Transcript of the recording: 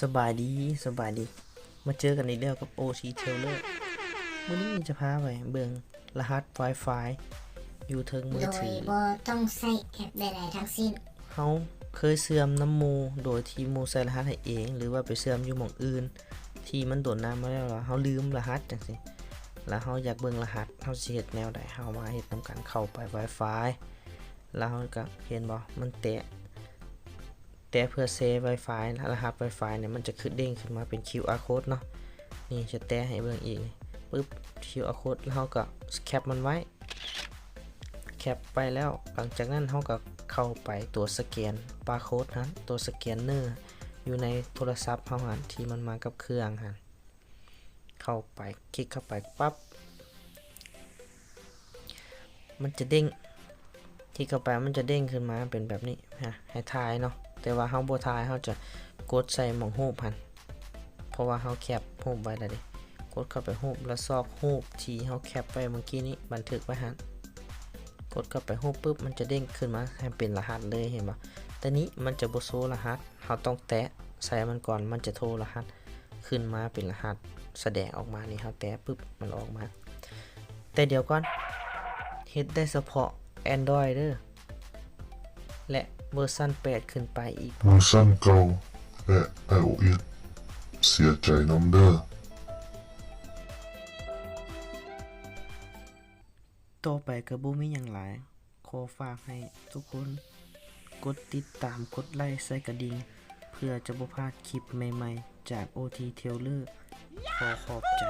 ສະບາຍດີ ສະບາຍດີ ມາເຈີກັນອີກແລ້ວກັບ ໂອ ທີ ເທຣລເລີ. ມື້ນີ້ຈະພາໄປເບິ່ງລະຫັດ Wi-Fi ຢູ່ເທິງມືຖື ໂດຍບໍ່ຕ້ອງໃຊ້ແອັບໃດໆທັງສິ້ນ. ເຮົາເຄີຍເຊື່ອມນຳໝູ່ໂດຍທີ່ໝູ່ໃສ່ລະຫັດໃຫ້ເອງ ຫຼືວ່າໄປເຊື່ອມຢູ່ໝ່ອງອື່ນທີ່ມັນໂດນນານມາແລ້ວ ແລ້ວເຮົາລືມລະຫັດຈັ່ງຊີ້ ແລ້ວເຮົາຢາກເບິ່ງລະຫັດ ເຮົາຊິເຮັດແນວໃດ? ເຮົາມາເຮັດນຳກັນ ເຂົ້າໄປ Wi-Fi ແລ້ວເຮົາກໍເຫັນບໍ່ ມັນແຕະ ແຕະເພື່ອແຊ Wi-Fi ລະຫັດ Wi-Fi ນີ້ ມັນຈະຂຶ້ນ ເດ້ງຂຶ້ນມາເປັນ QR code ເນາະ. ນີ້ຈະແຕະໃຫ້ເບິ່ງອີກ ປຶບ QR code ແລ້ວເຮົາກໍແຄັບມັນໄວ້ ແຄັບໄປແລ້ວ ຫຼັງຈາກນັ້ນເຮົາກໍເຂົ້າໄປຕົວສະແກນບາໂຄດຫັ້ນ ຕົວສະແກນເນີຢູ່ໃນໂທລະສັບເຮົາຫັ້ນ ທີ່ມັນມາກັບເຄື່ອງຫັ້ນ ເຂົ້າໄປ ຄລິກເຂົ້າໄປປັບ ມັນຈະເດ້ງ ທີ່ເຂົ້າໄປມັນຈະເດ້ງຂຶ້ນມາເປັນແບບນີ້ ໃຫ້ຖ່າຍເນາະ ແຕ່ວ່າເຮົາບໍ່ຖ່າຍ ເຮົາຈະກົດໃສ່ໝ່ອງຮູບຫັ້ນ ເພາະວ່າເຮົາແຄັບຮູບໄວ້ແລ້ວເດ້ ກົດເຂົ້າໄປຮູບ ແລ້ວຊອກຮູບທີ່ເຮົາແຄັບໄວ້ເມື່ອກີ້ນີ້ ບັນທຶກໄວ້ຫັ້ນ ກົດເຂົ້າໄປຮູບປຶບ ມັນຈະເດ້ງຂຶ້ນມາໃຫ້ເປັນລະຫັດເລີຍ ເຫັນບໍ່? ແຕ່ນີ້ມັນຈະບໍ່ໂຊລະຫັດ ເຮົາຕ້ອງແຕະໃສ່ມັນກ່ອນ ມັນຈະໂທລະຫັດ ຂຶ້ນມາເປັນລະຫັດສະແດງອອກມານີ້ ເຮົາແຕະປຶບ ມັນອອກມາ. ແຕ່ດຽວກ່ອນ ເຮັດໄດ້ສະເພາະ Android ເດີ ແລະ ເວີຊັນແປດຂຶ້ນໄປອີກ. ເວີຊັນເກົ່າ ແລະ iOS ເສຍໃຈນຳເດີ. ຕໍ່ໄປກໍບໍ່ມີຫຍັງຫຼາຍ ຂໍຝາກໃຫ້ທຸກຄົນກົດຕິດຕາມ ກົດໄລ້ ໃສ່ກະດິ່ງ ເພື່ອຈະບໍ່ພາດຄລິບໃໝ່ໆ ຈາກ ໂອ ທີ ເທຣລເລີ. ຂໍຂອບໃຈ.